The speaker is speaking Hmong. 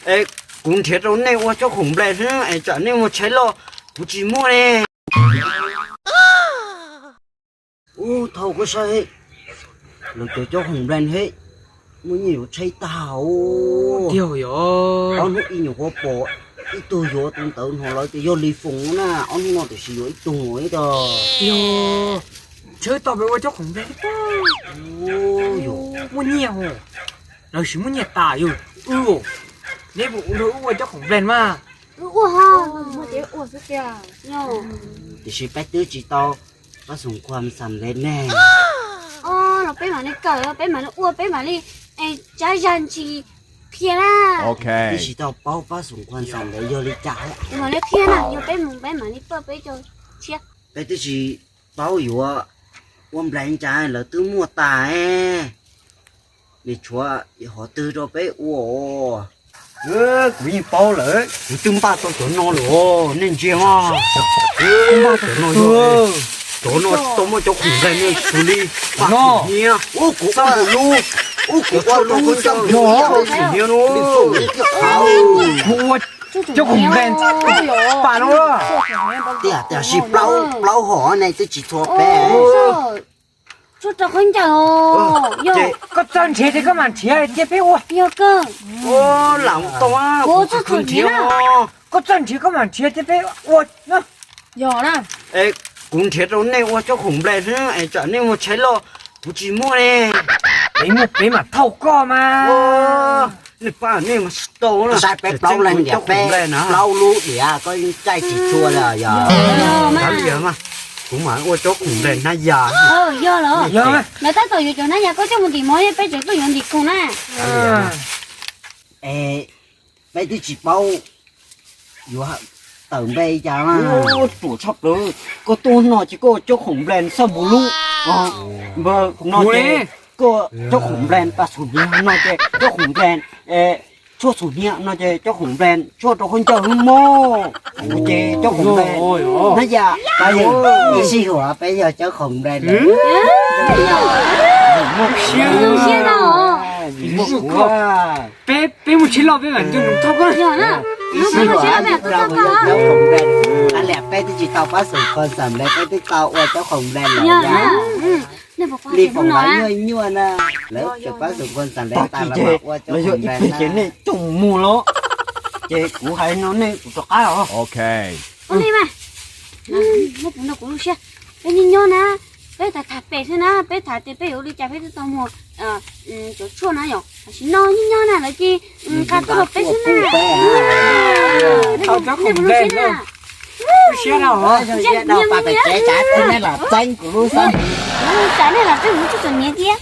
Es kuv nrhiav rau nej ua cob khoom nplas xwb es tsam nej muaj tsheb loj, kuv tsis muaj ne. Ub, thaum koj saib, lawv cov cob khoom nplas he, muaj nyiaj yuav tshaib tag os. Tiag yog. Ob hnub ib nyuam qhuav pom ib tug yuav tus ntawd no lawv tias yog Li Foom na, ob hnub no tiam sis yuav ib tug ib tog. Tiag, tshawb tau peb ua cob khoom nplas. Muaj nyiaj hos, lawv sis muaj nyiaj tas yog wb. Neb puas ua nrog wb ua cob khoom nplas mas? Wb ua ho, muaj ces ua xwb tiag. Tiam sis peb twb tsis tau pab xoom khuam xam lev ne. Os, los peb mam li kawm, peb mam li ua, peb mam li, es tsab zag ntsis qhia na. Twb tsis tau paub pab xoom khuam xam lev yog li cas. Mam li qhia na, yog peb mus peb mam li pab peb cov tshiab. Peb twb tsis paub yuav ua nplas cas lawv twb muaj tas. Nws tshuav hov twg rau peb ua. Kuv yeej paub lawm, kuv twb npaj tau cov no lawm, nej ntsia mas. Npaj tau cov no, cov no tsis tau muaj cob khoom nplas ne, xws li paj xum hniab, ub kuv ua lub, ub kuv ua lub xum hniab no. Kuv ua cob khoom nplas paj no. Tiam, tiam sis plaub, plaub hom ne twb tsis txhua peb. Tshuaj rau khaub ncaws os. Koj txawj nrhiav ces koj mam nrhiav cia peb ua. Yog kawg. Lam tau, kuv txawj nrhiav. Koj txawj nrhiav koj mam nrhiav cia peb ua. Yog na. Es kuv nrhiav rau nej ua cob khoom nplas xwb es tsam nej muaj tsheb loj, kuv tsis muaj ne. Peb muaj peb mam thauj koj mas. Nej pab nej mas tsis tau na. Saib peb plaub leeg diam, peb plaub lub diam koj yeej caij tsis txhua li yog. Kav liam mas, kuv mam ua cob khoom nplas hnab yas. Yog los, lawv tab tom yuav cov hnab yas koj coj mus ntim mov, peb tseem tuaj yuav ntim khoom na. Es peb twb tsis paub yuav tawm npe cas na. Ruam tshaj plaws, koj tuaj no ces koj ua cob khoom nplas xaj npus lub. Npawg no ces koj cob khoom nplas paj xum hniab, no ces cob khoom nplas tshuaj xum hniab, no ces cob khoom nplas tshuaj rau khaub ncaws hwb mog. Kuv ces cob khoom nplas hnab yas. Pab yawg, ib sij huam peb yog cob khoom nplas lawm. Peb, peb mus tsheb loj peb mam nco nws thauj koj. Ib sij huam peb cob khoom nplas. Kav liam peb twb tsis tau pab xoom khuam xam lev, peb twb tau ua cob khoom nplas lawm. Li Foom los nyuaj nyuaj na, lawv tseem pab xoom khuam xam lev tas los mas ua cob khoom nplas na. Ces nej coj mus mus los, ces kuv hais no nej kuv rov qab os. Ua li mas, nej puas nrog kuv lub siab? Peb nyob nyob na, peb tham tham pem xwb na, peb tham tias peb yuav ua li cas peb thiaj tau muag cov tshuaj na yom. Tam sim no nyob nyob na lawv cia li nqa tuaj rau peb xwb na. Lub siab no, lub siab no, pab pem tsev cas nej los txeeb kuv lub xwb. Cas nej los txeeb kuv lub tshua txom nyem thiab.